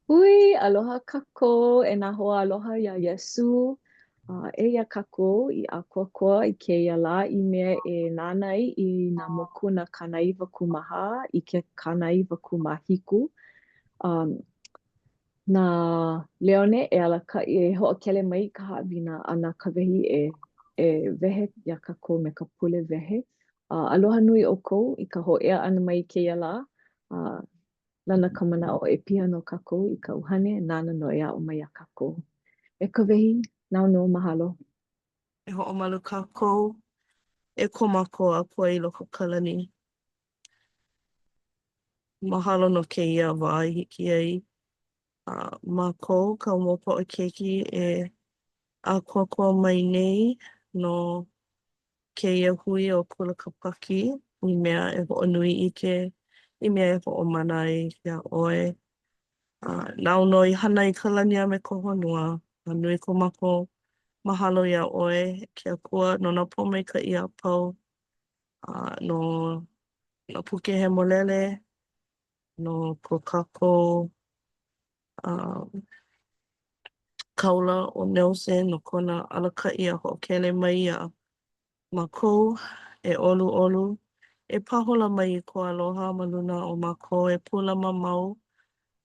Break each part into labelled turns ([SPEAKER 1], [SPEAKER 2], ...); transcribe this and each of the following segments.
[SPEAKER 1] Hui, aloha kākou e nā hoa aloha iā Iesū. Uh, eia kākou i ʻĀkoakoa i kēia lā i mea e nānā ai i nā mokuna 94 i ke 97. Um, na Leone e alakaʻi e hoʻokele mai i ka haʻawina a na Kawehi e, e wehe iā kākou me ka pule wehe. Uh, aloha nui ʻoukou i ka hōʻea ʻana mai i kēia lā. Uh, Lana ka manaʻo e piha nō kākou i ka ʻUhane, nāna nō e aʻo mai iā kākou. E Kawehi, nāu nō, mahalo.
[SPEAKER 2] E hoʻomalu kākou e ko mākou Akua i loko o ka lani. Mahalo no kēia wā i hiki ai a mākou, kāu mau poʻe keiki e ʻākoakoa mai nei no kēia hui ʻo Kula Kāpaki i mea e hoʻonui ʻike, i mea e hoʻomana ai iā ʻoe. A nāu nō i hana i ka lani a me ka honua, a nui ko mākou mahalo iā ʻoe, e ke Akua, no nā pōmaikaʻi a pau, a no nā puke hemolele, no ko kākou um, kāula ʻo Nelson no kona alakaʻi a hoʻokele mai iā mākou e ʻoluʻolu, e pāhola mai i kou aloha ma luna o mākou, e pūlama mau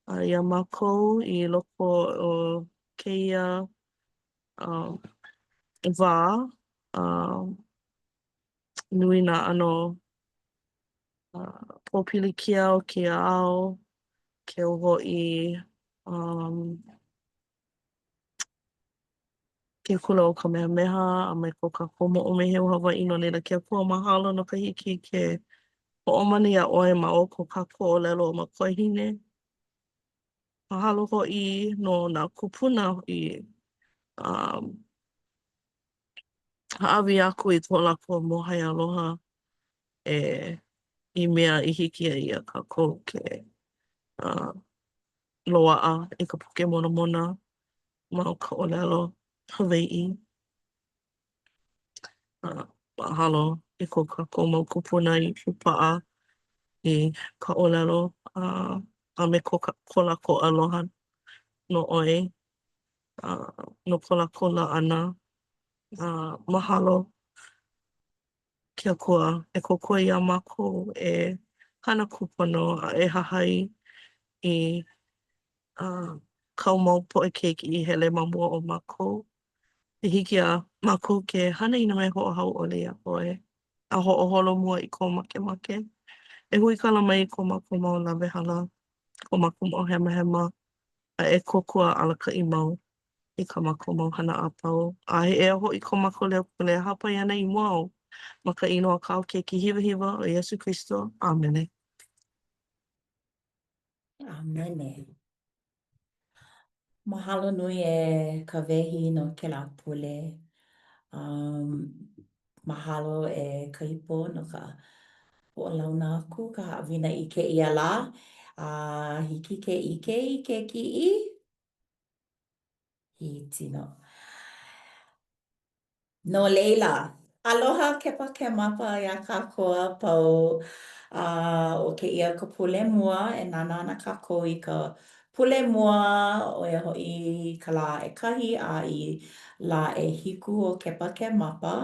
[SPEAKER 2] uh, iā mākou i loko o kēia um, wā um, nui nā ʻano uh, pōpilikia o kēia ao, keu hoʻi um, ke kula ʻo Kamehameha a me ko kākou moʻomeheu Hawaiʻi no laila ke Akua mahalo no ka hiki ke hoʻomana iā ʻoe ma o ko kākou ʻōlelo makuahine. Mahalo hoʻi no nā kūpuna i um, hāʻawi aku i ko lākou mōhai aloha e i mea i hiki ai iā kākou ke uh, loaʻa i ka Puke Moramona ma o ka ʻōlelo Hawaiʻi. Uh, mahalo i ko kākou mau kūpuna i kūpaʻa i ka ʻōlelo uh, a me ko, ko lākou aloha no ʻoe, uh, no ko lākou laʻana. Uh, mahalo ke Akua e kōkua iā mākou e hana kūpono a e hahai i uh, kāu mau poʻe keiki i hele ma mua o mākou. I hiki iā mākou ke hana i nā mea e hoʻohauʻoli iā ʻoe a hoʻoholo mua i kou makemake. E huikala mai i ko mākou mau lawehala, ko mākou mau hemahema, a e kōkua a alakaʻi mau i kā mākou mau hana a pau. A he ea hoʻi ko mākou leo pule e hāpai ana i mua ou ma ka inoa o kāu Keiki hiwahiwa ʻo Iesū Kristo. ʻĀmene.
[SPEAKER 3] ʻĀmene. Mahalo nui e Kawehi no kēlā pule. Um, mahalo e ka ipo no ka hoʻolauna aku, ka haʻawina i kēia lā. A hiki ke ʻike i ke kiʻi? Hītino. No laila, aloha Kepakemapa iā kākou a pau. A ʻo kēia ka pule mua e nānā ana kākou i ka pule mua, ʻo ia hoʻi ka lā ʻekahi a i lā ʻehiku o Kepakemapa.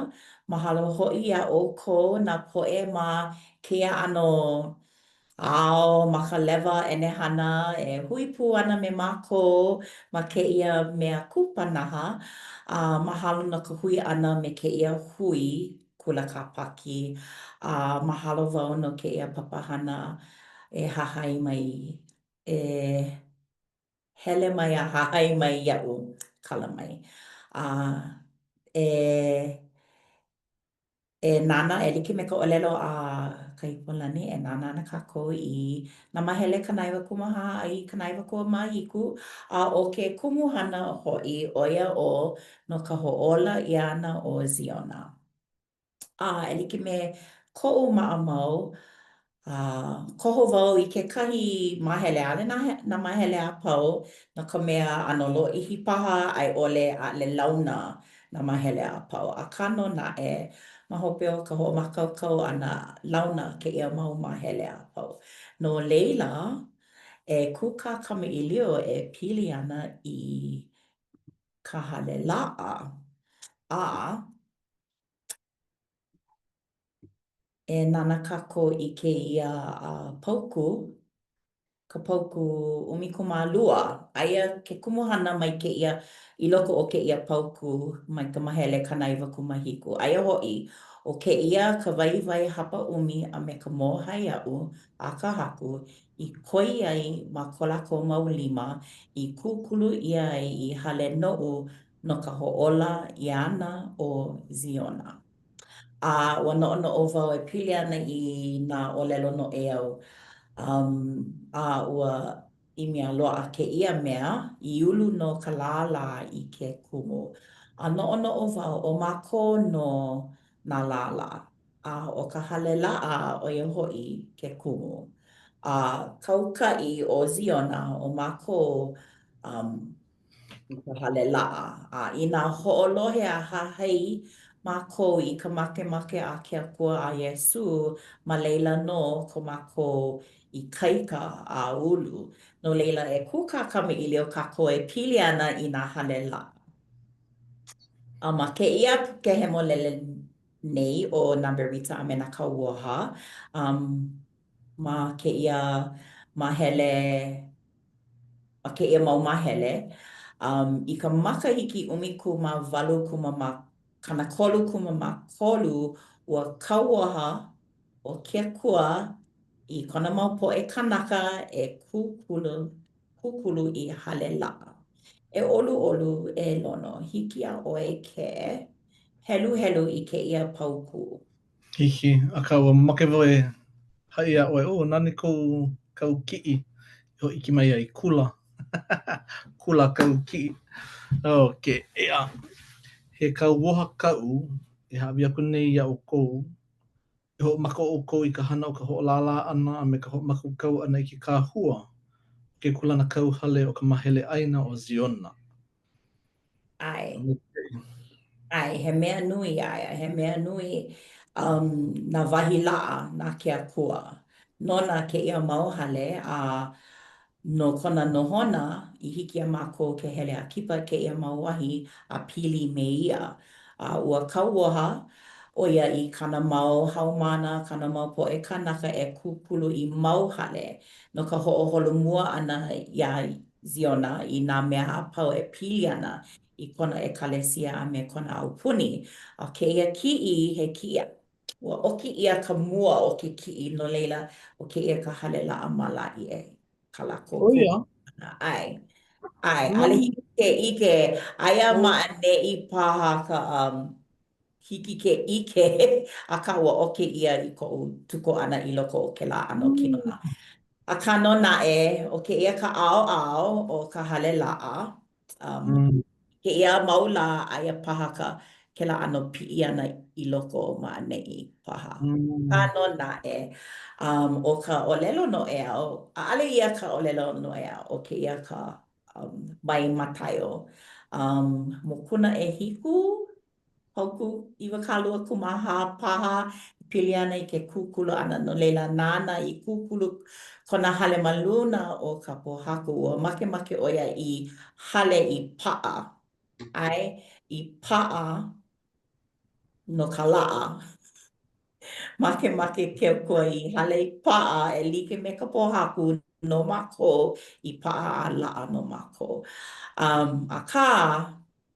[SPEAKER 3] Mahalo hoʻi iā ʻoukou nā poʻe ma kēia ʻano ao ma ka lewa ʻenehana e hui pū ana me mākou ma kēia mea kupanaha, a mahalo no ka hui ʻana me kēia hui Kula Kāpaki, a mahalo wau no kēia papahana e hahai mai, e hele mai a hahai mai iaʻu, kala mai, a e. E nānā, e like me ka ʻōlelo a ka Ipo Lani, e nānā ana kākou i nā māhele 94 a i 97, a ʻo ke kumuhana hoʻi, ʻo ia ʻo no ka hoʻōla ʻia ʻana o Ziona. A e like me koʻu maʻamau, A koho wau i kekahi māhele, ʻaʻole nā, nā māhele a pau, no ka mea ʻano lōʻihi paha a i ʻole ʻaʻole launa nā māhele a pau. Akā nō naʻe, ma hope o ka hoʻomākaukau ʻana, launa kēia mau māhele a pau. No laila, E kūkā kamaʻilio e pili ana i ka hale laʻa, a e nānā kākou i kēia paukū, ka paukū 12. Aia ke kumuhana mai kēia, i loko o kēia paukū mai ka mahele 97. Aia hoʻi, ʻo kēia ka waiwai hapaʻumi a me ka mōhai aʻu a ka Haku i koi ai ma ko lākou mau lima i kūkulu ʻia ai i hale noʻu no ka hoʻōla ʻia ʻana o Ziona. A ua noʻonoʻo wau e pili ana i nā ʻōlelo noʻeau, um, a ua ʻimi a loaʻa kēia mea, i ulu nō ka lālā i ke kumu. A noʻonoʻo wau, ʻo mākou nō nā lālā, a ʻo ka hale laʻa, ʻo ia hoʻi ke kumu. A kaukaʻi ʻo Ziona, ʻo mākou, um, i ka hale laʻa. A inā hoʻolohe a hahai mākou i ka makemake a ke Akua a Iesū, ma laila nō ko mākou ikaika a ulu. No laila, e kūkā kamaʻilio kākou e pili ana i nā hale laʻa. A ma kēia puke hemolele nei ʻo Nā Berita a me nā Kauoha, um, ma kēia māhele, ma kēia mau māhele, um, i ka makahiki 18 kumamā, 33, ua kauoha ʻo ke Akua i kona mau poʻe kānaka e kūkulu, kūkulu i hale laʻa. E ʻoluʻolu, e Lono, hiki iā ʻoe ke heluhelu i kēia paukū.
[SPEAKER 4] Hiki, akā ua mamake wau e haʻi iā ʻoe, oh, nani kou kau kiʻi i hōʻike mai ai, kula. Kula kau kiʻi. Okay, ʻeā. He kauoha kaʻu e hāʻawi aku nei iā ʻoukou, e hoʻomaka ʻoukou i ka hana o ka hoʻolālā ʻana a me ka hoʻomākaukau ʻana i ke kahua o ke kūlanakauhale o ka mahele ʻāina ʻo Ziona.
[SPEAKER 3] ʻAe. ʻAe, he mea nui, ʻae, he mea nui um, nā wahi laʻa na ke Akua. Nona kēia mau hale a no kona nohona i hiki iā mākou ke hele a kipa i kēia mau wahi a pili me ia. A ua kauoha ʻo ia i kāna mau haumāna, kāna mau poʻe kānaka e kūkulu i mau hale no ka hoʻoholomua ʻana iā Ziona i nā mea a pau e pili ana i kona ʻekalesia a me kona aupuni. A kēia kiʻi, he kiʻi, ua ʻoki ʻia ka mua o ke kiʻi, no laila, ʻo kēia ka hale laʻa ma Lāʻie, kā lākou
[SPEAKER 4] ʻO ia?
[SPEAKER 3] ʻAe. ʻAe, ʻaʻole hiki ke ʻike, aia ma ʻaneʻi paha ka, um, hiki ke ʻike, akā ua ʻoki ʻia i koʻu tuko ʻana i loko o kēlā ʻano kinona. Akā nō naʻe, ʻo kēia ka ʻaoʻao o ka hale laʻa. Um, mm. Kēia mau lā, aia paha ka kēlā ʻano piʻi ʻana i loko ma ʻaneʻi paha. Mm. Akā nō naʻe, um, ʻo ka ʻōlelo noʻeau, ʻaʻole ia ka ʻōlelo noʻeau, ʻo kēia ka um, mai Mataio. Um, mokuna ʻehiku, paukū 24 paha e pili ana i ke kūkulu ʻana, no laila, nāna i kūkulu kona hale ma luna o ka pōhaku, ua makemake ʻo ia i hale i paʻa, ʻae, i paʻa no ka laʻa. Makemake ke Akua i hale i paʻa e like me ka pōhaku no mākou i paʻa a laʻa no mākou. Um, akā,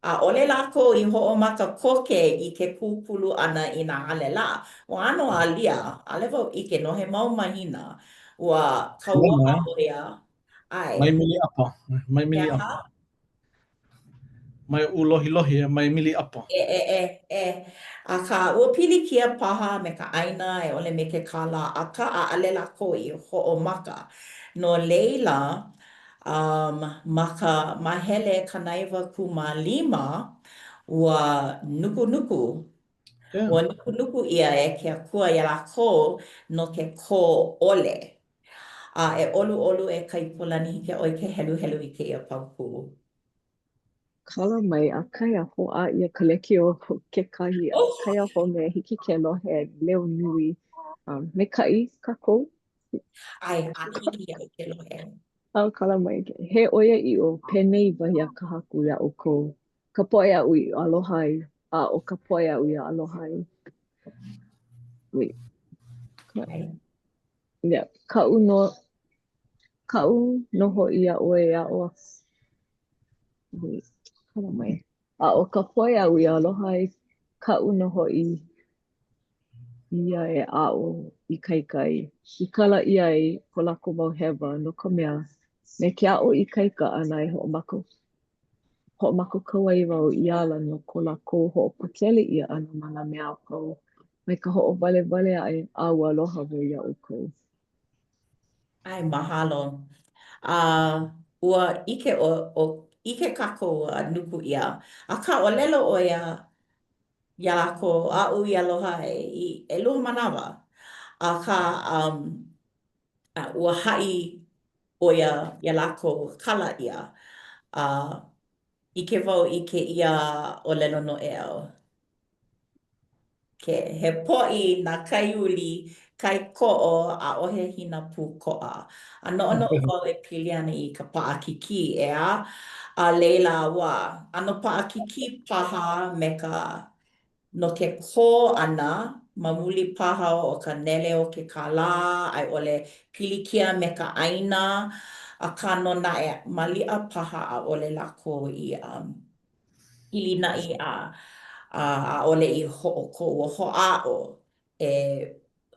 [SPEAKER 3] ʻaʻole lākou i hoʻomaka koke i ke kūkulu ʻana i nā hale laʻa. Ua ʻano alia, ʻaʻole wau ʻike no he mau mahina. Ua kauoha ʻo ia,
[SPEAKER 4] ʻae. Mai Miliʻapa, mai Miliʻapa. Mai ʻUlohilohi a mai Miliʻapa.
[SPEAKER 3] E, e, e, e. Akā, ua pilikia paha me ka ʻāina a i ʻole me ke kālā, akā ʻaʻole lākou i hoʻomaka. No laila, um, ma ka mahele 95, ua nukunuku, yeah. ua nukunuku ʻia e ke Akua iā lākou no ke kō ʻole. A e ʻoluʻolu e Kaipolani, hiki iā ʻoe ke heluhelu i kēia paukū.
[SPEAKER 1] Kala mai, ʻAkahi a hoʻā ʻia ka lekiō kekahi a kahi home hiki ke lohe leo nui. Um, maikaʻi kākou?
[SPEAKER 3] ʻAe, ʻaʻole hiki iaʻu ke lohe.
[SPEAKER 1] A kala mai, he ʻoiaʻiʻo, penei, wahi a ka Haku iā ʻoukou, ka poʻe aʻu i aloha ai, a ʻo ka poʻe aʻu i aloha ai. Wait. Yeah. Kaʻu nō, kaʻu nō hoʻi iā ʻoe e aʻo aku. Wait, kala mai. A ʻo ka poʻe aʻu i aloha ai, kaʻu nō hoʻi ia e aʻo ikaika ai, i kala ʻia ai ko lākou mau hewa, no ka mea, me ke aʻo ikaika ʻana e hoʻomaka hoʻomākaukau ai wau i ala no ko lākou hoʻopakele ʻia ʻana ma nā mea a pau, mai ka hoʻowalewale aʻe a ua aloha wau iā ʻoukou.
[SPEAKER 3] ʻAe, mahalo. A ua ʻike ʻo, ʻo, ʻike kākou a nuku ʻia. Akā, ʻōlelo ʻo ia iā lākou, aʻu i aloha ai i ʻelua manawa. Akā, um, ua haʻi ʻo ia iā lākou, kala ʻia. A ʻike wau i kēia ʻōlelo noʻeau. Ke, he poʻi na Kaiuli, kai koʻo, ʻaʻohe hina pūkoʻa. A noʻonoʻo wau e pili ana i ka paʻakikī, ʻeā? A laila, ua ʻano paʻakikī paha me ka, no ke kō ʻana, ma muli paha o ka nele o ke kālā a i ʻole pilikia me ka ʻāina, akā nō naʻe, maliʻa paha ʻaʻole lākou i um, hilinaʻi a ʻaʻole i hoʻokō, ua hoʻāʻo e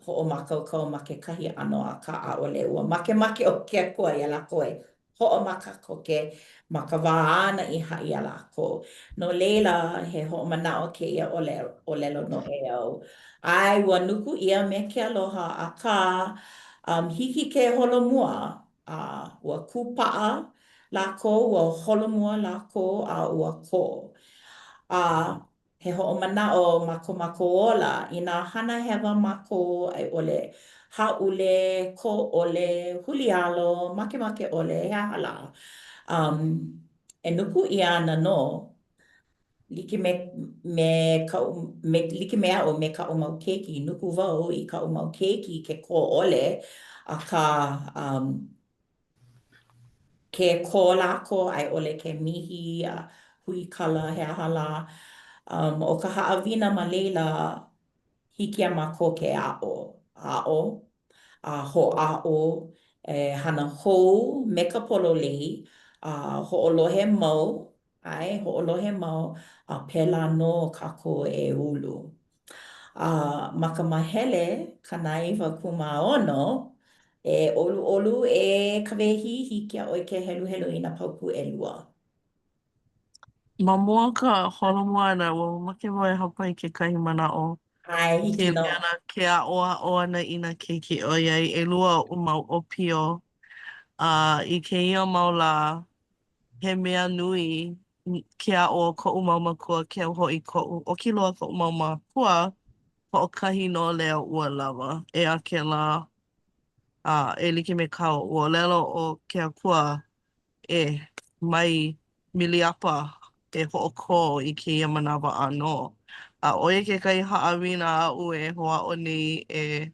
[SPEAKER 3] hoʻomākaukau ma kekahi ʻano, akā ʻaʻole. Ua makemake ʻo ke Akua iā lākou e hoʻomaka koke ma ka wā āna i haʻi iā lākou. No laila, he hoʻomanaʻo kēia ʻōlelo noʻeau. ʻAe, ua nuku ʻia me ke aloha, akā, um, hiki ke holomua a ua kūpaʻa lākou, ua holomua lākou, a ua kō. A he hoʻomanaʻo ma ko mākou ola, inā hana hewa mākou a i ʻole hāʻule, kō ʻole, huli alo, makemake ʻole, he aha lā, um, e nuku ʻia ana nō Like me, me kaʻu, me, like me aʻu me kaʻu mau keiki, nuku wau i kaʻu mau keiki ke kō ʻole, akā, um, ke kō lākou a i ʻole ke mihi a huikala he aha lā, um, ʻo ka haʻawina ma laila, hiki iā mākou ke aʻo, aʻo, a hoʻāʻo e hana hou me ka pololei, a hoʻolohe mau ʻAe, hoʻolohe mau, a pēlā nō kākou e ulu. A ma ka mahele 96, e ʻoluʻolu e Kawehi, hiki iā ʻoe ke heluhelu i nā paukū ʻelua.
[SPEAKER 2] Ma mua o ka holomua ʻana, ua mamake wau e hāpai i kekahi manaʻo.
[SPEAKER 3] ʻAe, hiki
[SPEAKER 2] Ke
[SPEAKER 3] nō.
[SPEAKER 2] ana, ke aʻoaʻo ʻana i nā keiki ʻoiai ʻelua oʻu mau ʻōpio. A i kēia mau lā, he mea nui ke aʻo o koʻu mau mākua, keu hoʻi koʻu, oki loa koʻu mau mākua, hoʻokahi nō leo ua lawa. ʻEā kēlā, a e like me kāu ʻōlelo ʻo ke Akua e mai miliʻapa e hoʻokō i kēia manawa ʻānō. A ʻo ia kekahi haʻawina aʻu e hoʻāʻo nei e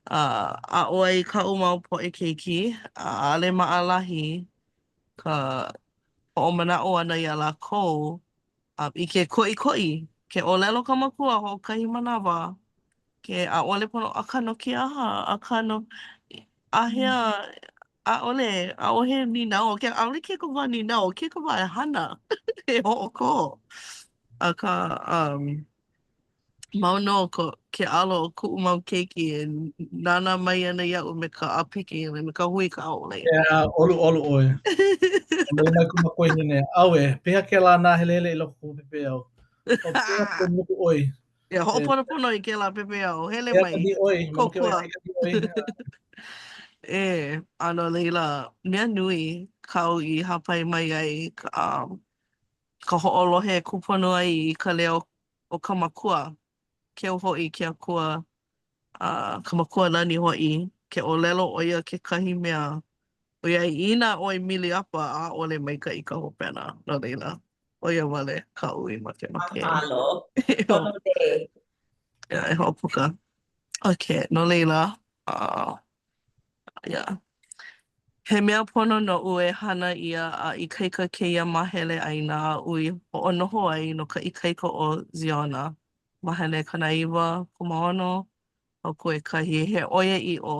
[SPEAKER 2] aʻo ai i kaʻu mau poʻe keiki, ʻaʻole maʻalahi ka hoʻomanaʻo ʻana iā lākou a i ke koʻikoʻi, ke ʻōlelo ka makua hoʻokahi manawa, ke ʻaʻole pono, akā no ke aha? Akā no, āhea, ʻaʻole, ʻaʻohe nīnau, ʻaʻole kēia ka wā nīnau, kēia ka wā e hana, e hoʻokō. Akā, um, Mau nō ko ke alo o kuʻu mau keiki e nānā mai ana iaʻu me ka ʻāpiki me ka huika ʻole.
[SPEAKER 4] ʻEā, ʻoluʻolu ʻoe. ʻŌlelo mai kuʻu makuahine, ʻAuē, pehea kēlā nāhelehele i loko o kou pepeiao? O pehea ka nuku ʻoi?
[SPEAKER 2] Ia, hoʻoponopono i kēlā pepeiao. Hele
[SPEAKER 4] Pehea
[SPEAKER 2] mai.
[SPEAKER 4] ka ʻoi? Mamake ʻoe
[SPEAKER 2] Kōkua.
[SPEAKER 4] e ka ʻoi?
[SPEAKER 2] ʻĒ, a no laila, mea nui kāu i hāpai mai ai ka, um, ka hoʻolohe kūpono ai i ka leo o ka Makua, keu hoʻi ke Akua, a ka Makua lani hoʻi, ke ʻōlelo ʻo ia kekahi mea, ʻoiai inā ʻoe miliʻapa, ʻaʻole maikaʻi ka hopena, no laila, ʻo ia wale kaʻu i makemake.
[SPEAKER 3] Mahalo. Pololei.
[SPEAKER 2] Yeah, e hoʻopuka. Okay, no laila, uh, yeah. He mea pono noʻu e hana ia a ikaika kēia māhele ʻāina aʻu i hoʻonoho ai no ka ikaika o Ziona. Māhele 96, paukū ʻekahi. He ʻoiaʻiʻo,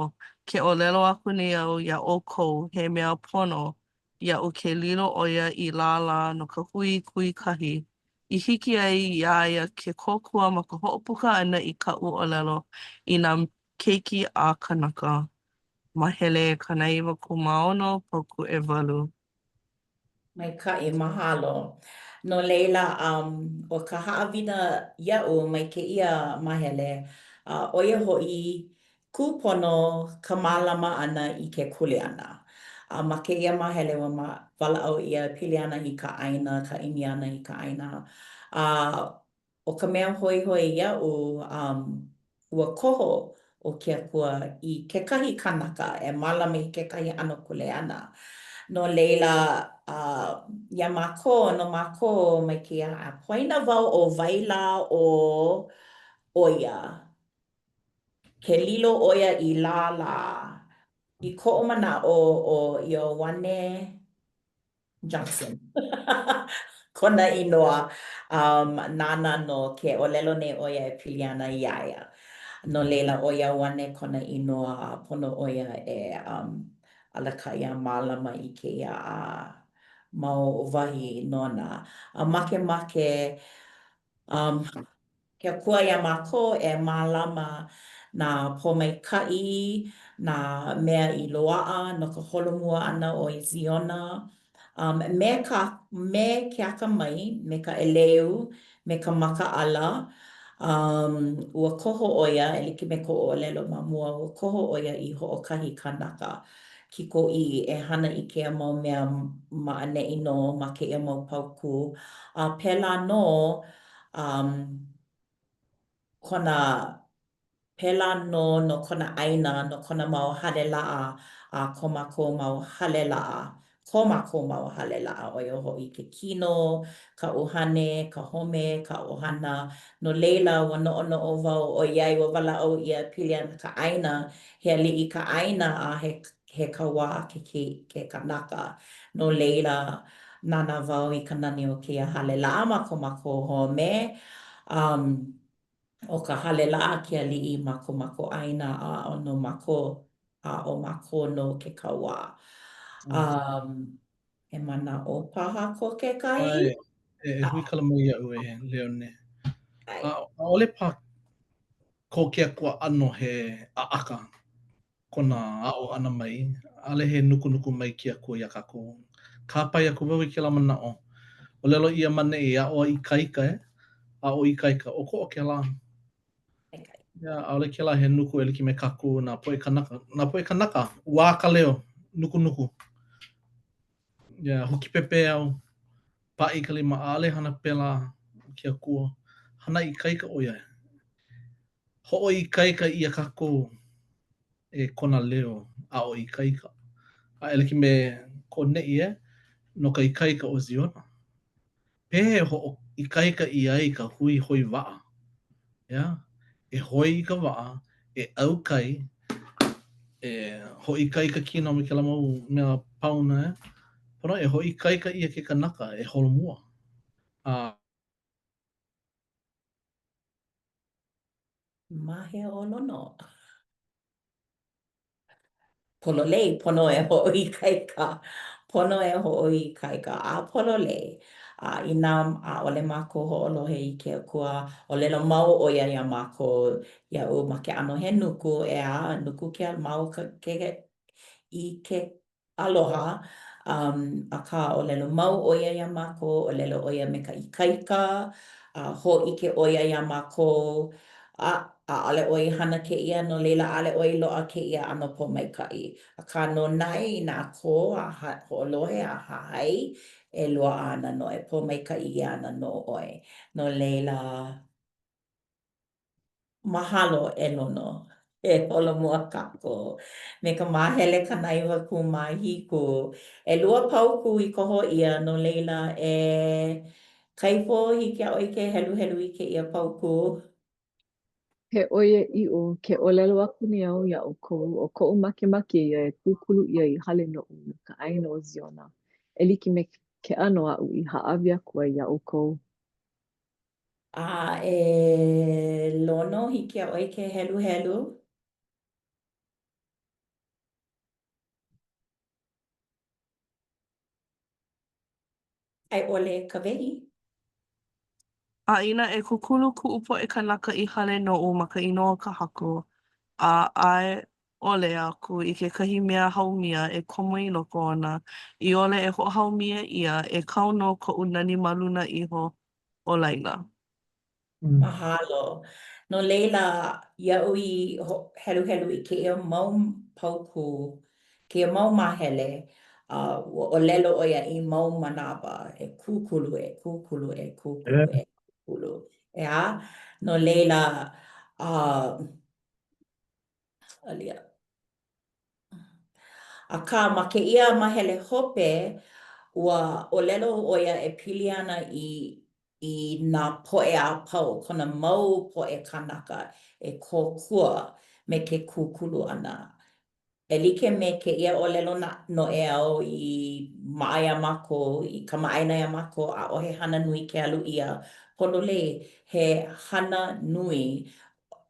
[SPEAKER 2] ke ʻōlelo aku nei au iā ʻoukou, he mea pono iaʻu ke lilo ʻo ia i lālā no ka hui kuʻikahi, i hiki ai iā ia ke kōkua ma ka hoʻopuka ʻana i kaʻu ʻōlelo i nā keiki a kānaka. Māhele 96, paukū ʻewalu.
[SPEAKER 3] Maikaʻi, mahalo. No laila, um, ʻo ka haʻawina iaʻu mai kēia māhele, uh, ʻo ia hoʻi, kūpono ka mālama ʻana i ke kuleana. A ma kēia māhele ua ma, walaʻau ʻia e pili ana i ka ʻāina, ka ʻimi ʻana i ka ʻāina. A ʻO ka mea hoihoi iaʻu, um, ua koho ʻo ke Akua i kekahi kanaka e mālama i kekahi ʻano kuleana. No laila, uh, iā mākou, no mākou mai kēia, a poina wau ʻo wai lā ʻo ʻo ia, ke lilo ʻo ia i lālā. I koʻu manaʻo ʻo Ioane Johnson. Kona inoa, um, nāna nō ke ʻōlelo nei ʻo ia e pili ana iā ia. No laila, ʻo Ioane kona inoa a pono ʻo ia e um, alakaʻi a mālama i kēia uh, mau wahi nona. A makemake um, Ke Akua iā mākou e mālama nā pōmaikaʻi, nā mea i loaʻa no ka holomua ʻana o Ziona, um, me ka, me ke akamai, me ka ʻeleu, me ka makaʻala, um, ua koho ʻo ia, e like me koʻu ʻōlelo ma mua, ua koho ʻo ia i hoʻokahi kanaka kikoʻī e hana i kēia mau mea ma ʻaneʻi nō, ma kēia mau paukū, a pēlā nō, um, kona, pēlā nō no kona ʻāina, no kona mau hale laʻa a ko mākou mau hale laʻa, ko mākou mau hale laʻa, ʻo ia hoʻi ke kino, ka ʻuhane, ka home, ka ʻohana. No laila, ua noʻonoʻo wau, ʻoiai ua walaʻau ʻia e pili ana ka ʻāina, he aliʻi ka ʻāina a he he kauā ke, ke, ke kanaka. No laila, nānā wau i ka nani o kēia hale laʻa ma ko mākou home. Um, ʻo ka hale laʻa ke aliʻi ma ko mākou ʻāina a ʻo no mākou, a ʻo mākou nō ke kauā. Um, he manaʻo paha ko kekahi?
[SPEAKER 4] ʻAe, e, e huikala mai iaʻu e Leone. ʻAe. ʻAʻole paha ko ke Akua ʻano he ʻaʻaka kona aʻo ʻana mai, ʻaʻole he nukunuku mai ke Akua iā kākou. Kāpae aku wau i kēlā manaʻo. ʻŌlelo ʻia ma ʻaneʻi, aʻo ikaika, e? Aʻo ikaika, ʻokoʻa kēlā. Yeah, ʻaʻole kēlā he nuku e like me kākou nā poʻe kanaka. Nā poʻe kanaka, uā ka leo, nukunuku. Yeah, huki pepeiao, paʻi ka lima, ʻaʻole hana pēlā ke Akua. Hana ikaika ʻo ia. Hoʻoikaika ʻia kākou e kona leo aʻo ikaika. A e like me ko neʻi, e, no ka ikaika o Ziona. Pehea e hoʻoikaika ʻia ai ka hui hoi waʻa? Yeah? E hoi i ka waʻa, e ʻau kai, e hoʻoikaika kino me kēlā mau mea paona, e? Pono e hoʻoikaika ʻia ke kanaka e holomua. A.
[SPEAKER 3] Ma hea ʻo Lono? Pololei, pono e hoʻoikaika. Pono e hoʻoikaika a pololei. A inā ʻaʻole mākou hoʻolohe i ke Akua, ʻōlelo mau ʻo ia iā mākou, iaʻu ma ke ʻano he nuku, ʻeā, nuku ke mau ka, ke, i ke aloha, um, akā, ʻōlelo mau ʻo ia iā mākou, ʻōlelo ʻo ia me ka ikaika, a hōʻike ʻo ia iā mākou, a ʻaʻole ʻoe i hana kēia, no laila ʻaʻole ʻoe i loaʻa kēia ʻano pōmaikaʻi. Akā nō naʻe inā kō a hoʻolohe a hahai, e loaʻa ana nō, e pōmaikaʻi ʻia ana nō ʻoe. No laila, Mahalo e Lono. E holomua kākou me ka māhele 97. ʻElua paukū i koho ʻia, no laila, e Kaipo, hiki iā ʻoe ke heluhelu i kēia paukū?
[SPEAKER 1] He ʻoiaʻiʻo, ke ʻōlelo aku nei au iā ʻoukou, ʻo koʻu makemake ia e kūkulu ʻia i hale noʻu ma ka ʻāina ʻo Ziona, e like me ke ʻano aʻu i hāʻawi aku ai iā ʻoukou.
[SPEAKER 3] A e Lono, hiki iā ʻoe ke heluhelu. A i ʻole Kawehi.
[SPEAKER 2] A inā e kūkulu kuʻu poʻe kānaka i hale noʻu ma ka inoa o ka Haku, a ʻae ʻole aku i kekahi mea haumia e komo i loko ona, i ʻole e hoʻohaumia ʻia, e kau nō koʻu nani ma luna iho o laila.
[SPEAKER 3] Mahalo. No laila, iaʻu i heluhelu i kēia mau paukū, kēia mau māhele, a ua ʻōlelo ʻo ia i mau manawa e kūkulu, e kūkulu, e kūkulu, e kūkulu. ʻEā? No laila, a, alia. Akā, ma kēia māhele hope, ua ʻōlelo ʻo ia e pili ana i i nā poʻe a pau, kona mau poʻe kānaka e kōkua me ke kūkulu ʻana. E like me kēia ʻōlelo noʻeau i maʻa iā mākou, i kamaʻāina iā mākou, ʻaʻohe hana nui ke alu ʻia pololei, he hana nui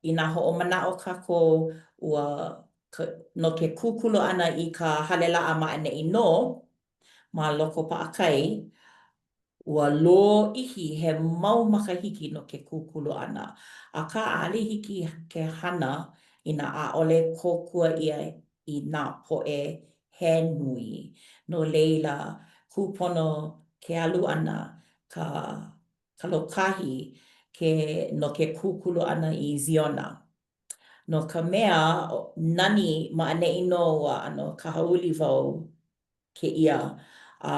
[SPEAKER 3] Inā hoʻomanaʻo kākou ua no ke kūkulu ʻana i ka hale laʻa ma ʻaneʻi nō, ma Loko Paʻakai, ua lōʻihi he mau makahiki no ke kūkulu ʻana. Akā, ʻaʻole hiki ke hana inā ʻaʻole kōkua ʻia i nā poʻe he nui. No laila, kūpono ke alu ʻana, ka ka lōkahi ke no ke kūkulu ʻana i Ziona. No ka mea, nani ma ʻaneʻi nō ua ʻano kahauli wau kēia, a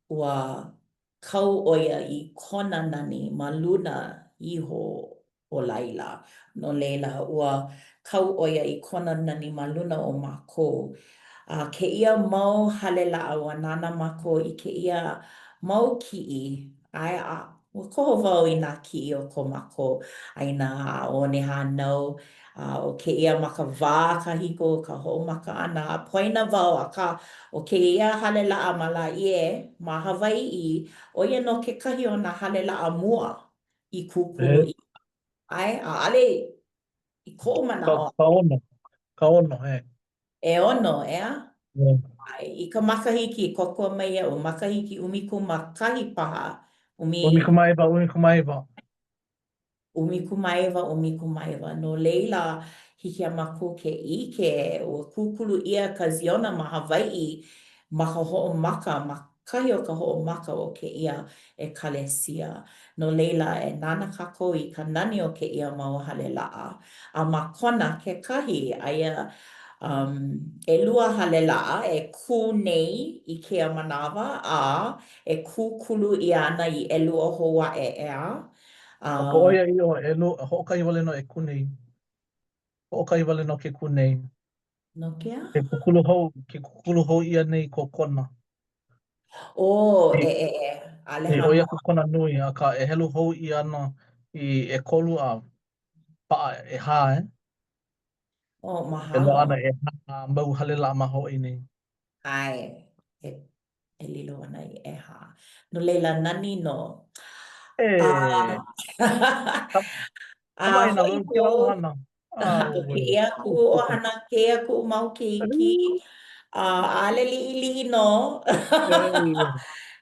[SPEAKER 3] ua kau ʻo ia i kona nani ma luna iho o laila. No laila, ua kau ʻo ia i kona nani ma luna o mākou. A kēia mau hale laʻa, ua nānā mākou i kēia mau kiʻi, ʻae, a ua koho wau i nā kiʻi o ko mākou ʻāina a one hānau, a ʻo kēia ma ka wā kahiko ka hoʻomaka ʻana, a poina wau, akā, ʻo kēia hale laʻa ma Lāʻie, ma Hawaiʻi, ʻo ia nō kekahi o nā hale laʻa mua i kūkulu ʻia. ʻAe, ʻaʻole i koʻu manaʻo.
[SPEAKER 4] Ka, ka ono. Ka ono, e.
[SPEAKER 3] ʻEono, ʻeā? ʻAe, i ka makahiki, kōkua mai iaʻu, makahiki 11 paha, ʻumi.
[SPEAKER 4] 19, 19.
[SPEAKER 3] 19, 19. No laila, hiki iā mākou ke ʻike, ua kūkulu ʻia ka Ziona ma Hawaiʻi ma ka hoʻomaka, ma kahi o ka hoʻomaka o kēia ʻekalesia. No laila, e nānā kākou i ka nani o kēia mau hale laʻa. A ma Kona kekahi, aia um, ʻelua hale laʻa e kū nei i kēia manawa, a e kūkulu ʻia ana i ʻelua hou aʻe, ʻeā?
[SPEAKER 4] ʻO ka ʻoiaʻiʻo, ʻelua, hoʻokahi wale nō e kū nei. Hoʻokahi wale nō ke kū nei.
[SPEAKER 3] No ke aha?
[SPEAKER 4] Ke kūkulu hou, ke kūkulu hou ʻia nei ko Kona.
[SPEAKER 3] ʻŌ, e, e, e, ʻaʻole
[SPEAKER 4] E ʻoi aku kona nui, akā e helu hou ʻia ana i ʻekolu a paʻa ʻehā, e.
[SPEAKER 3] ʻŌ, mahalo.
[SPEAKER 4] E loaʻa ana ʻehā mau hale laʻa ma Hawaiʻi nei.
[SPEAKER 3] ʻAe, e e lilo ana i ʻehā. No laila, nani nō.
[SPEAKER 4] E.
[SPEAKER 3] A,
[SPEAKER 4] kamaʻāina wau kēlā ʻohana.
[SPEAKER 3] ʻO kēia kuʻu ʻohana, kēia kuʻu mau keiki, a ʻaʻole liʻiliʻi nō.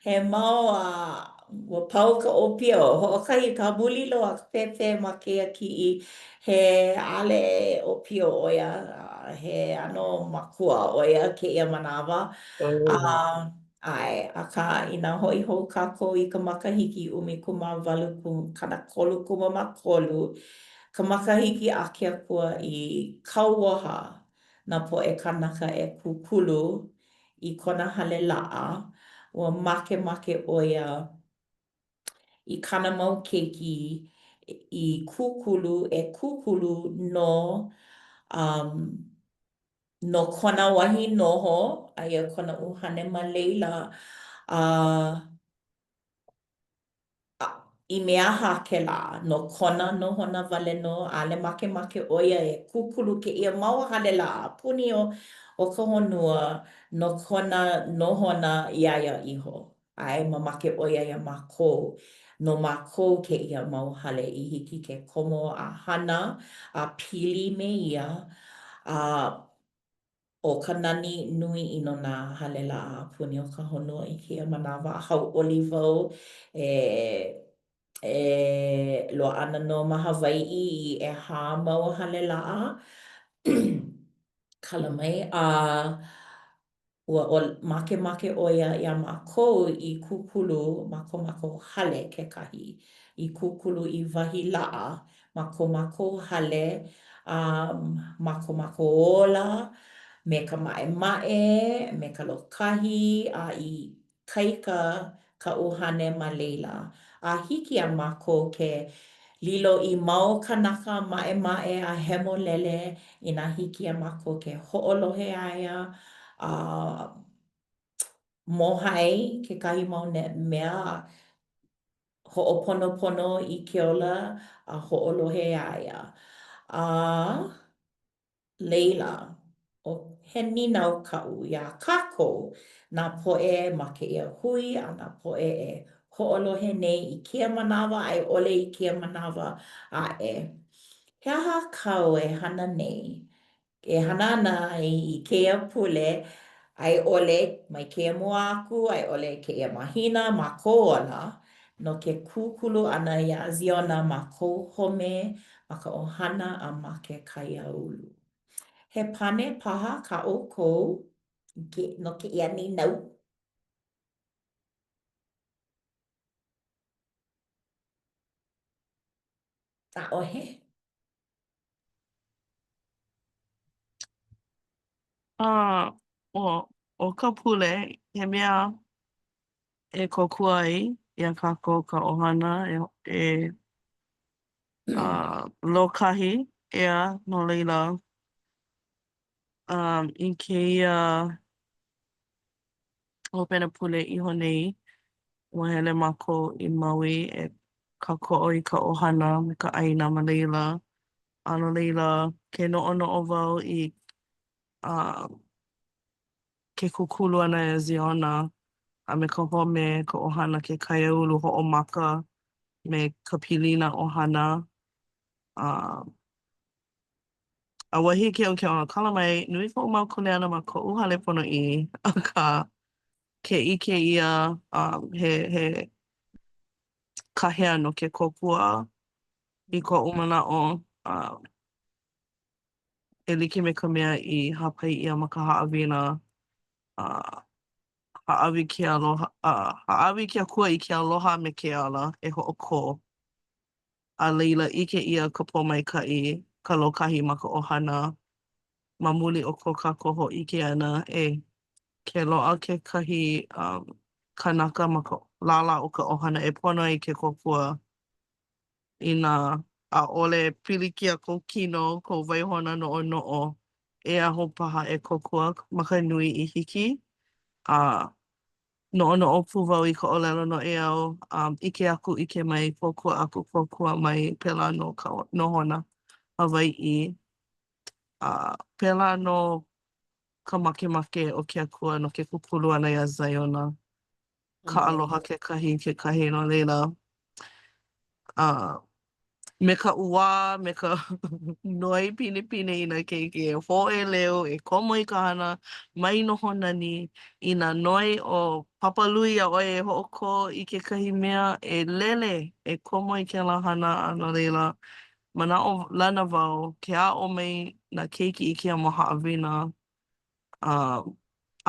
[SPEAKER 3] He mau, a ua pau ka ʻōpio, hoʻokahi ka muli loa ka pēpē ma kēia kiʻi, he ʻaʻole ʻōpio ʻo ia, he ʻano makua ʻo ia kēia manawa. A, ʻae, akā, inā hoʻi hou kākou i ka makahiki 18 33, ka makahiki a ke Akua i kauoha nā poʻe kānaka e kūkulu i kona hale laʻa, ua makemake ʻo ia i kāna mau keiki i kūkulu, e kūkulu no um, no kona wahi noho, aia kona ʻuhane ma laila, a, a. I mea aha kēlā? No kona nohona wale nō, ʻaʻole makemake ʻo ia e kūkulu kēia mau hale laʻa a puni o o ka honua no kona nohona iā ia iho. ʻAe, mamake ʻo ia iā mākou. No mākou kēia mau hale i hiki ke komo a hana a pili me ia. A ʻO ka nani nui ʻino nā hale laʻa a puni o ka honua i kēia manawa, a hauʻoli wau e e loaʻa ana nō ma Hawaiʻi i ʻehā mau hale laʻa kala mai, a ua makemake ʻo ia iā mākou i kūkulu ma ko mākou hale kekahi, i kūkulu i wahi laʻa ma ko mākou hale, a ma ko mākou ola, me ka maʻemaʻe, me ka lōkahi, a ikaika ka ʻuhane ma laila. A hiki iā mākou ke lilo i mau kānaka maʻemaʻe a hemolele inā hiki iā mākou ke hoʻolohe iā ia a mōhai kekahi mau mea hoʻoponopono i ke ola a hoʻolohe iā ia. A laila, ʻo he nīnau kaʻu iā kākou, nā poʻe ma kēia hui a nā poʻe e hoʻolohe nei i kēia manawa a i ʻole i kēia manawa aʻe, he aha kāu e hana nei e hana ana ai i kēia pule, a i ʻole mai kēia mua aku, a i ʻole kēia mahina ma kou ola, no ke kūkulu ʻana iā Ziona ma kou home, ma ka ʻohana, a ma ke kaiāulu. He pane paha kā ʻoukou no kēia nīnau? ʻAʻohe?
[SPEAKER 2] A, ʻo, ʻo ka pule, he mea e kōkua ai iā kākou ka ʻohana e e lōkahi, ʻeā, no laila, i kēia hopena pule iho nei, ua hele mākou i Maui e kākoʻo i ka ʻohana me ka ʻāina ma laila. A no laila, ke noʻonoʻo wau i ke kūkulu ʻana iā Ziona a me ka home, ka ʻohana, ke kaiāulu hoʻomaka me ka pilina ʻohana. A A wahi a Keʻokeʻona kala mai, nui koʻu mau kuleana ma koʻu hale ponoʻī, akā, ke ʻike ʻia, um, he, he kāhea no ke kōkua i koʻu manaʻo, um, e like me ka mea i hāpai ʻia ma ka haʻawina, uh, hāʻawi ke aloha, uh, hāʻawi ke Akua i ke aloha me ke ala e hoʻokō. A laila, ʻike ʻia ka pōmaikaʻi, ka lōkahi ma ka ʻohana ma muli o ko kākou hōʻike ʻana, e, ke loaʻa kekahi um, kanaka ma ka lālā o ka ʻohana e pono ai ke kōkua inā ʻaʻole pilikia kou kino, kou waihona noʻonoʻo, e aho paha e kōkua ma ka nui i hiki. A Noʻonoʻo pū wau i ka ʻōlelo noʻeau, um, ʻike aku, ʻike mai, kōkua aku, kōkua mai, pēlā nō ka nohona Hawaiʻi. A pēlā nō ka makemake o ke Akua no ke kūkulu ʻana iā Ziona. Ka aloha kekahi i kekahi, no laila, a me ka ʻuā, me ka noi pinepine i nā keiki e hōʻeleu, e komo i ka hana, mai noho nani. Inā noi ʻo Papa Lui iā ʻoe e hoʻokō i kekahi mea, e lele, e komo i kēlā hana, a no laila, manaʻolana wau, ke aʻo mai nā keiki i kēia mau haʻawina, a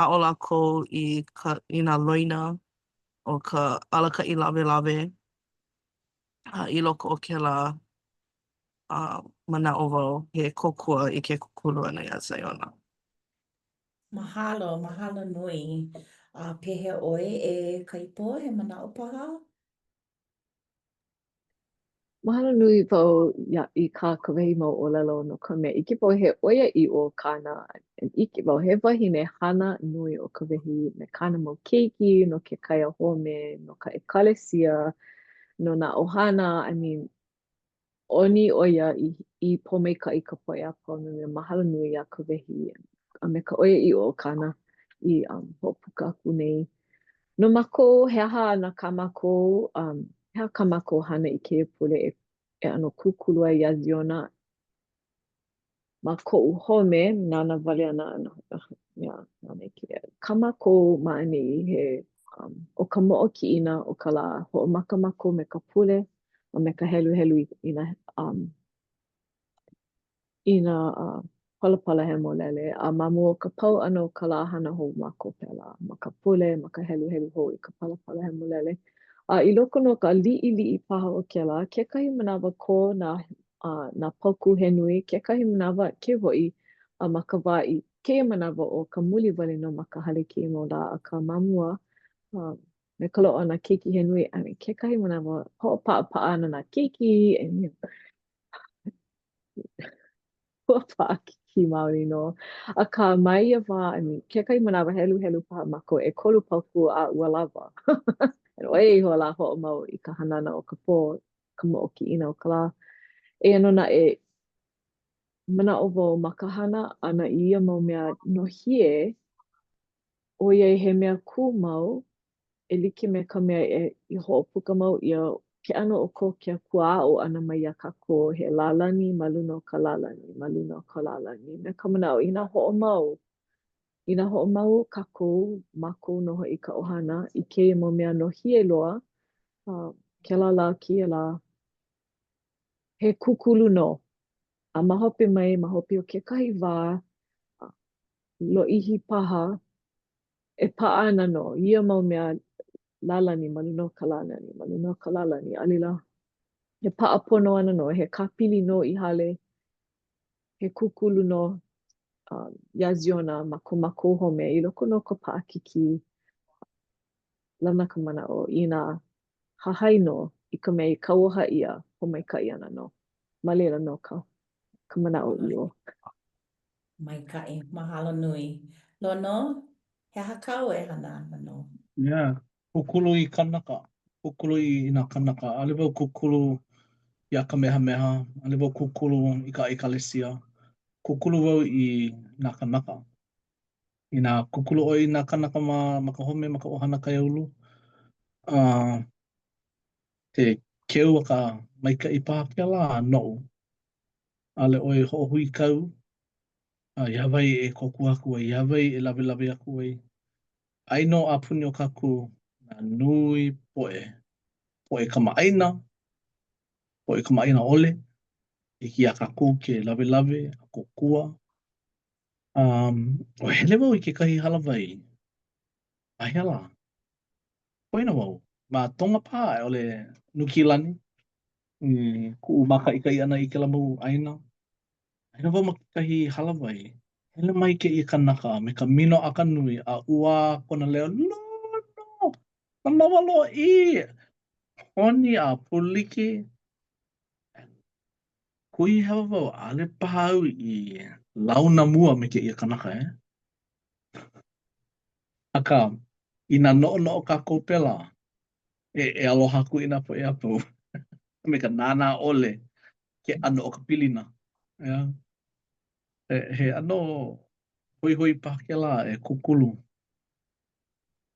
[SPEAKER 2] aʻo lākou i ka i nā loina o ka alakaʻi lawelawe. A i loko o kēlā a manaʻo wau he kōkua i ke kūkulu ʻana iā Ziona.
[SPEAKER 3] Mahalo, mahalo nui. A pehea ʻoe e Kaipo, he manaʻo paha?
[SPEAKER 1] Mahalo nui wau ia i kā Kawehi mau ʻōlelo no ka mea ʻike wau he ʻoiaʻiʻo kāna ʻike wau he wahine hana nui ʻo Kawehi me kāna mau keiki no ke kaiahome, no ka ʻekalesia. No nā ʻohana, I mean, ʻoni ʻo ia i, i pōmaikaʻi ka poʻe a pau no laila mahalo nui iā Kawehi a me ka ʻoiaʻiʻo o kāna i um, hoʻopuka aku nei. No mākou, he aha ana kā mākou, um, he aha kā mākou hana i kēia pule e, e ʻano kūkulu ai iā Ziona ma koʻu home, nānā wale ana mea, nānā i kēia. Kā mākou ma ʻaneʻi he, um, ʻo ka moʻokiʻina o ka lā, hoʻomaka mākou me ka pule a me ka heluhelu i, i nā, um, i nā uh, palapala hemolele, a ma mua o ka pau ʻana o ka lā hana hou mākou pēlā, ma ka pule, ma ka heluhelu hou i ka palapala hemolele. A i loko nō ka liʻiliʻi paha o kēlā, kekahi manawa kō nā a nā paukū he nui, kekahi manawa, keu hoʻi, a ma ka wā i kēia manawa ʻo ka muli wale nō ma ka hale kēia mau lā, akā ma mua, uh, me ka loaʻa o nā keiki he nui, I mean, kekahi manawa, hoʻopaʻapaʻa ana nā keiki, and, you know, ua paʻakikī maoli nō. Akā, ma ia wā, I mean, kekahi manawa heluhelu paha mākou ʻekolu paukū a ua lawa. And ʻo ia ihola hoʻomau i ka hanana o ka pō, ka moʻokiʻina o ka lā. Eia nō naʻe, manaʻo wau ma ka hana ʻana i ia mau mea nōhie, ʻoiai he mea kūmau, e like me ka mea e i hoʻopuka mau ʻia ke ʻano o ko ke Akua aʻo ʻana mai iā kākou he lālani ma luna o ka lālani, ma luna o ka lālani, me ka manaʻo inā hoʻomau, inā hoʻomau kākou, mākou nō hoʻi ka ʻohana, i kēia mau mea nōhie loa, uh, kēlā lā, kēia lā, he kūkulu nō. A ma hope mai, ma hope o kekahi wā, lōʻihi paha, e paʻa ana nō ia mau mea lālani ma luna o ka lālani, ma luna o ka lālani, a laila, e paʻa pono ana nō, he kāpili nō i hale, he kūkulu nō um, iā Ziona ma ko mākou home i loko nō o ka paʻakikī. Lana ka manaʻo, inā hahai nō i ka mea i kauoha ʻia, pōmaikaʻi ana nō. Ma laila nō ka, ka manaʻoʻiʻo.
[SPEAKER 3] Maikaʻi, mahalo nui. Lono, he aha kāu e hana ana nō?
[SPEAKER 4] Yeah, kūkulu i kanaka, kūkulu i, i nā kanaka. ʻAʻole wau kūkulu iā Kamehameha, ʻaʻole wau kūkulu i ka ʻekalesia. Kūkulu wau i nā kanaka. Inā kūkulu ʻoe i nā kanaka ma, ma ka home, ma ka ʻohana kaiāulu, uh, he keu a ka maikaʻi paha kēlā noʻu. ʻAʻole ʻoe hoʻohuikau, a iā wai e kōkua aku ai, iā wai e lawelawe aku ai. Ai nō a puni o kākou nā nui poʻe, poʻe kamaʻāina, poʻe kamaʻāina ʻole, hiki iā kākou ke lawelawe a kōkua. Um, ua hele wau i kekahi hālāwai, ma hea lā? Poina wau, ma Tonga paha a i ʻole Nukīlani, i kuʻu mākaʻikaʻi ʻana i kēlā mau ʻāina. Hele wau ma kekahi hālāwai, hele mai kēia kanaka me ka minoʻaka nui a ʻuā kona leo, Lono! Manawa lōʻihi! Honi a pūliki. Kuhihewa wau, ʻaʻole paha au i launa mua me kēia kanaka, eh? Akā, inā noʻonoʻo kākou pēlā, e, e aloha aku i nā poʻe a pau me ka nānā ʻole ke ʻano o ka pilina. Yeah. He, he ʻano hoihoi paha kēlā e kūkulu.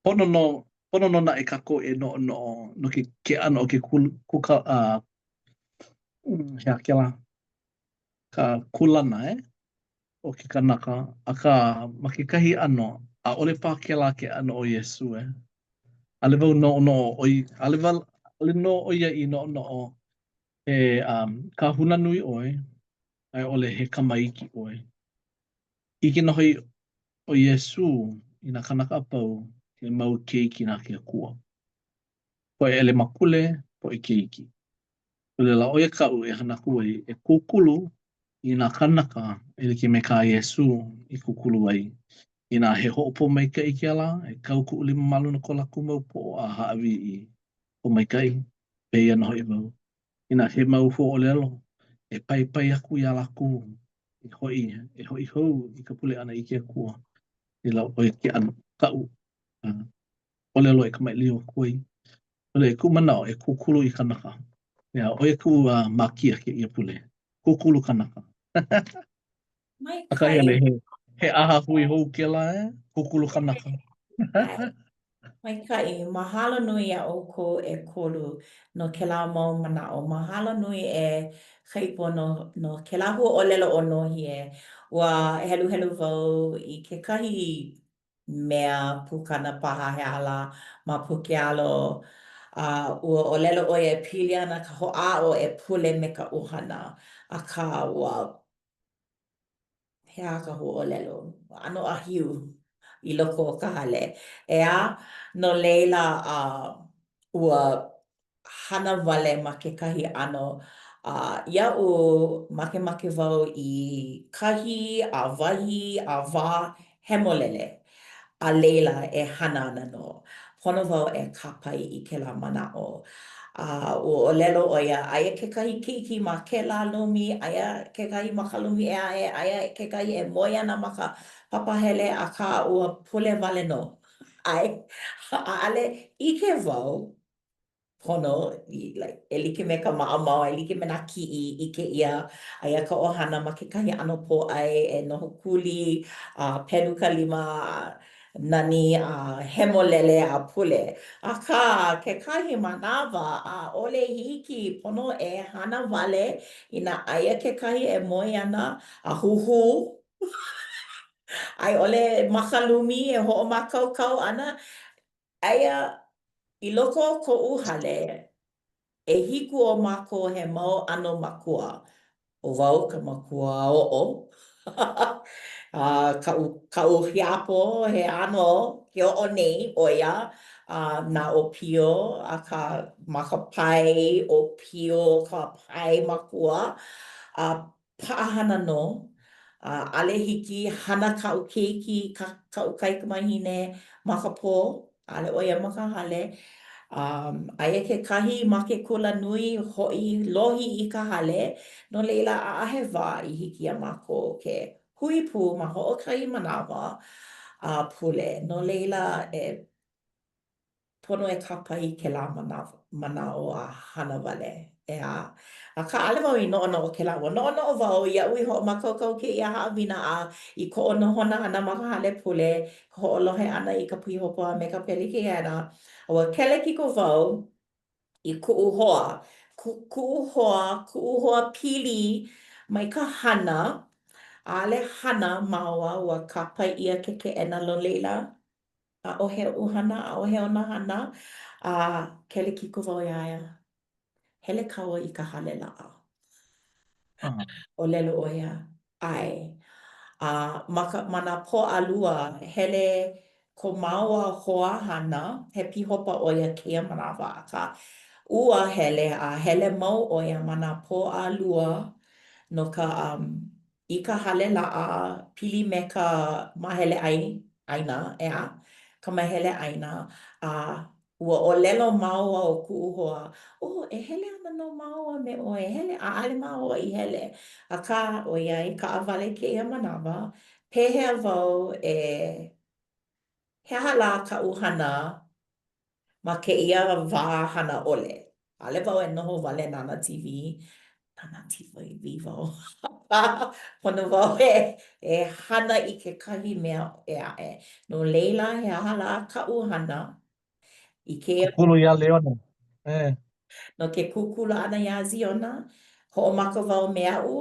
[SPEAKER 4] Pono nō, pono nō naʻe kākou e noʻonoʻo no ke, ke ʻano o ke kūka, uh, he aha kēlā, ka kūlana, eh? o ke kanaka, akā, ma kekahi ʻano, ʻaʻole paha kēlā ke ʻano o Iesū, eh? ʻAʻole wau noʻonoʻo ʻo i, ʻaʻole wau, ʻaʻole nō ʻo ia i noʻonoʻo he um, kahuna nui ʻoe, a i ʻole he kama iki ʻoe. ʻIke nō hoʻi ʻo Iesū i nā kānaka a pau he mau keiki na ke Akua. Poʻe ʻelemakule, poʻe keiki. No laila, ʻo ia kaʻu e hana aku ai, e kūkulu i nā kānaka e like me kā Iesū i kūkulu ai. Inā he hoʻopōmaikaʻi kēlā, e kau kuʻu lima ma luna o ko lākou mau poʻo a hāʻawi i pōmaikaʻi, pēia nō hoʻi wau. Inā he mau huaʻōlelo, e paipai aku iā lākou e hoʻi, e hoʻi hou i ka pule ʻana i ke Akua. Laila, ʻo ia ke ʻano kaʻu ʻōlelo e kamaʻilio aku ai. ʻAʻole, i kuʻu manaʻo, e kūkulu i kanaka. Yeah, ʻo ia kuʻu uh, mākia kēia pule. Kūkulu kanaka. Akā
[SPEAKER 3] Maikaʻi.
[SPEAKER 4] he, he ʻaha hui hou kēlā, eh? Kūkulu kanaka.
[SPEAKER 3] Maikaʻi. Mahalo nui iā ʻoukou ʻekolu no kēlā mau manaʻo. Mahalo nui e Kaipo no, no kēlā huaʻōlelo ʻo nōhie. Ua heluhelu wau i kekahi mea pukana paha he aha lā ma Puke Alo, a ua ʻōlelo ʻo ia e pili ana ka hoʻāʻo e pule me ka ʻohana, akā ua He aha ka huaʻōlelo? ʻAno ʻāhiu i loko o ka hale. ʻEā, no laila, ua hana wale ma kekahi ʻano. A iaʻu, makemake wau i kahi a wahi a wā hemolele. A laila, e hana ana nō. Pono wau e kāpae i kēlā manaʻo. A ua ʻōlelo ʻo ia, aia kekahi keiki ma kēlā lumi, aia kekahi ma ka lumi ʻē aʻe, aia kekahi e moe ana ma ka papahele, akā ua pule wale nō. ʻAe, ʻaʻale ʻike wau pono i like e like me ka maʻamau, e like me nā kiʻi ʻike ʻia, aia ka ʻohana ma kekahi ʻano pōʻai e noho kuli, a pelu ka lima, a nani, a hemolele, a pule. Akā, kekahi manawa, ʻaʻole hiki, pono e hana wale inā aia kekahi e moe ana a huhū, a i ʻole ma ka lumi e hoʻomākaukau ana, Aia i loko o koʻu hale, ʻehiku o mākou he mau ʻano makua. ʻO wau ka makua oʻo. A kaʻu, kaʻu hiapo he ʻano ke oʻo nei ʻo ia a nā ʻōpio, akā ma ka pae ʻōpio ka pae makua. A paʻahana nō, a ʻaʻole hiki, hana kaʻu keiki, ka, kaʻu kaikamahine ma ka pō, ʻaʻole ʻo ia ma ka hale. Um, aia kekahi ma ke kula nui, hoʻi lohi i ka hale, no laila, ʻaʻahe wā i hiki iā mākou ke hui pū ma hoʻokahi manawa a pule. No laila, e pono e kāpae i kēlā manaʻo a hana wale, ʻeā. Akā, ʻaʻole wau i noʻonoʻo kēlā. Ua noʻonoʻo wau iaʻu i hoʻomākaukau kēia haʻawina a i koʻu nohona ʻana ma ka hale pule, ka hoʻolohe ʻana i ka pīhopa a me ka pelekikena, a ua kelekiko wau i kuʻu hoa, kuʻu hoa, kuʻu hoa pili mai ka hana, ʻaʻole hana māua, ua kāpae ʻia ke keʻena no laila, ʻAʻohe oʻu hana, ʻaʻohe ona hana, a kelekiko wau iā ia, hele kāua i ka hale laʻa. ʻŌlelo ʻo ia, ʻae. A ma ka, ma nā Pōʻalua, hele ko māua hoa hana, he pīhopa ʻo ia kēia manawa, akā, ua hele a hele mau ʻo ia ma nā Pōʻalua no ka um, i ka hale laʻa pili me ka māhele ʻai, ʻāina, ʻeā, ka māhele ʻāina, a ua ʻōlelo māua ʻo kuʻu hoa, oh, e hele ana nō māua me ʻoe, e hele, ʻaʻole māua i hele, akā, ʻoiai kaʻawale kēia manawa, pehea wau e, he aha lā kaʻu hana Ma kēia wā hana ʻole, ʻaʻole wau e noho wale nānā TV, nānā TV wau, pono wau e, e hana i kekahi mea ʻē aʻe. No laila, he aha lā kaʻu hana i kēia.
[SPEAKER 4] Kūkulu iā Leona. Eh.
[SPEAKER 3] No ke kūkulu ʻana iā Ziona, hoʻomaka wau me aʻu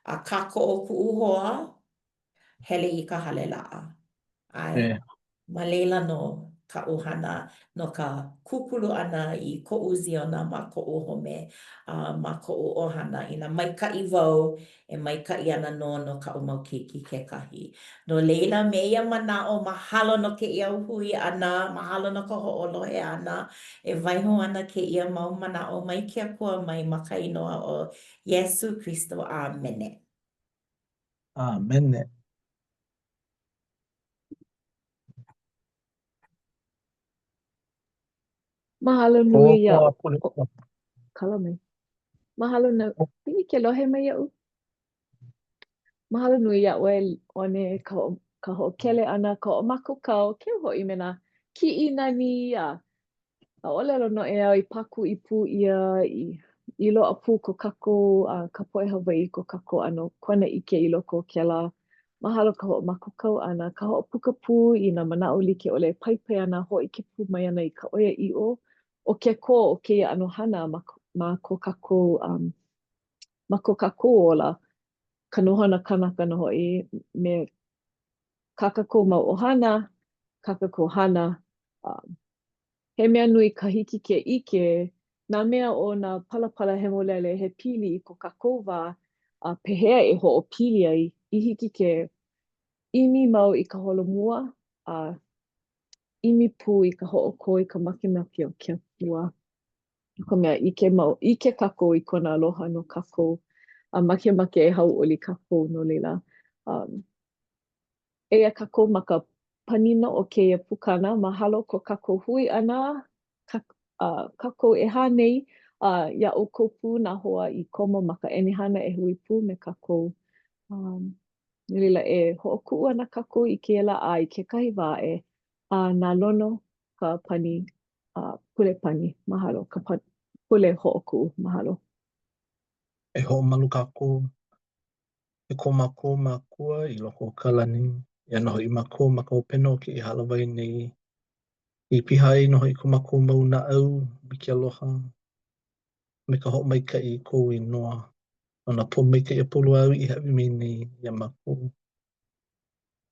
[SPEAKER 3] a kākoʻo kuʻu hoa, hele i ka hale laʻa. ʻAe.
[SPEAKER 4] Eh.
[SPEAKER 3] Ma laila nō kaʻu hana no ka kūkulu ʻana i koʻu Ziona ma koʻu home a ma koʻu ʻohana. Inā maikaʻi wau, e maikaʻi ana nō no kaʻu mau keiki kekahi. No laila, me ia manaʻo, mahalo no kēia hui ʻana, mahalo no ka hoʻolohe ʻana. E waiho ana kēia mau manaʻo mai ke Akua mai ma ka inoa o Iesū Kristo. ʻĀmene.
[SPEAKER 4] ʻĀmene.
[SPEAKER 1] Mahalo nui iā
[SPEAKER 4] Kōkua pule.
[SPEAKER 1] ʻo, kala mai. Mahalo nui, hiki ke lohe mai iaʻu? Mahalo nui iā ʻoe One ka ho ka hoʻokele ʻana, ka hoʻomākaukau, keu hoʻi me nā kiʻi nani a. A ʻōlelo noʻeau i pākuʻi pū ʻia i, i loaʻa pū ko kākou a ka poʻe Hawaiʻi ko kākou ʻano kuanaʻike i loko o kēlā. Mahalo ka hoʻomākaukau ʻana, ka hoʻopuka pū i nā manaʻo like ʻole e paipai ana, hōʻike pū mai ana i ka ʻoiaʻiʻo o ke kō o kēia ʻano hana ma, ma ko kākou um, ma ko kākou ola, ka nohona kanaka nō hoʻi me kā kākou mau ʻohana, kā kākou hana. Um, he mea nui ka hiki ke ʻike nā mea o nā palapala hemolele he pili i ko kākou wā a pehea e hoʻopili ai i hiki ke ʻimi mau i ka holomua a ʻimi pū i ka hoʻokō i ka makemake o ke Akua. No ka mea, ʻike mau, ʻike kākou i kona aloha no kākou, a makemake e hauʻoli kākou no laila. Um, eia kākou ma ka panina o kēia pukana, mahalo ko kākou hui ʻana, ka, uh, kākou ʻehā nei, a uh, iā ʻoukou pū nā hoa i komo ma ka ʻenehana e hui pū me kākou. Um, no laila, e hoʻokuʻu ana kākou i kēia lā a i kekahi wā aʻe, a na Lono ka pani uh, pule pani, mahalo, ka pa, pule hoʻokuʻu, mahalo.
[SPEAKER 4] E hoʻomalu kākou e ko mākou Makua i loko o ka lani, eia nō hoʻi mākou ma ka hopena o kēia hālāwai nei, i piha ai nō hoʻi ko mākou mau naʻau me ke aloha, me ka hoʻomaikaʻi i kou inoa, no nā pōmaikaʻi a pau loa āu i hāʻawi mai nei iā mākou.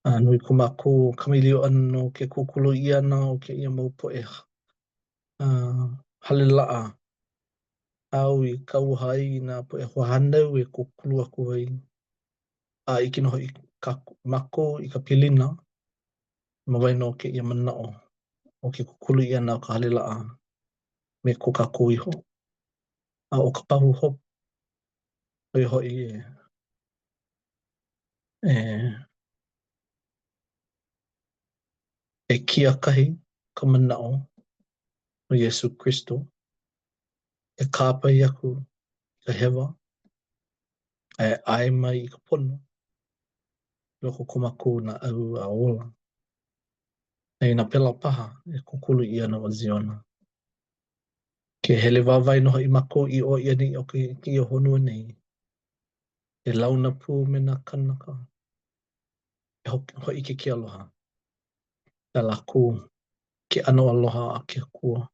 [SPEAKER 4] A nui ko mākou kamaʻilio ʻana no ke kūkulu ʻia ʻana o kēia mau poʻe uh, hale laʻa āu i kauoha ai i nā poʻe hoahānau e kūkulu aku ai. A ʻike nō hoʻi mākou i ka pilina ma waena o kēia manaʻo o ke kūkulu ʻia ʻana o ka hale laʻa me ko kākou iho. A ʻo ka pahuhopu, ʻo ia hoʻi e E, e kiakahi ka manaʻo o Iesū Kristo, e kāpae aku i ka hewa, a e ʻae mai i ka pono i loko o ko mākou naʻau a ola. A inā pēlā paha e kūkulu ʻia ana ʻo Ziona. Ke hele wāwae nō hoʻi mākou i ʻō i ʻaneʻi o kēia honua nei, e launa pū me nā kānaka, e hōʻike ke aloha iā lākou, ke ʻano aloha a ke Akua,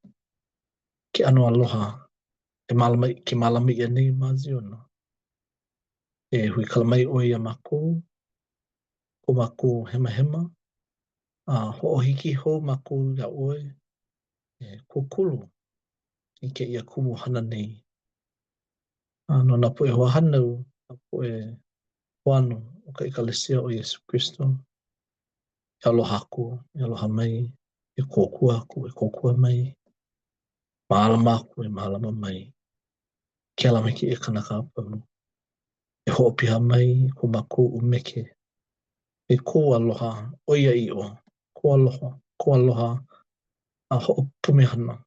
[SPEAKER 4] ke ʻano aloha e mālama, ke mālama ʻia nei ma Ziona. E huikala mai ʻoe iā mākou, ko mākou hemahema, a hoʻohiki hou mākou iā ʻoe e kūkulu i kēia kumuhana nei. A no nā poʻe hoahānau, nā poʻe hoano o ka ʻEkalesia o Iesū Kristo, e aloha aku, e aloha mai, e kōkua aku, e kōkua mai, mālama aku, e mālama mai, kēlā me kēia kanaka a pau, e hoʻopiha mai ko mākou ʻumeke i kou aloha ʻoiaʻiʻo, kou aloha, kou aloha a hoʻopumehana.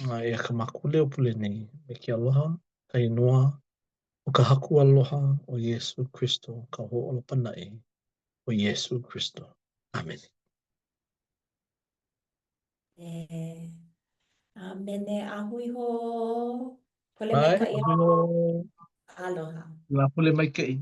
[SPEAKER 4] A eia kā mākou leo pule nei me ke aloha, ka inoa o ka Haku aloha ʻo Iesū Kristo, ka Hoʻōla Pānaʻi ʻo Iesū Kristo. ʻĀmene.
[SPEAKER 3] ʻĀmene. A hui hou. Pule
[SPEAKER 4] Bye.
[SPEAKER 3] maikaʻi.
[SPEAKER 4] A hui hou.
[SPEAKER 3] Aloha.
[SPEAKER 4] Lāpule maikaʻi.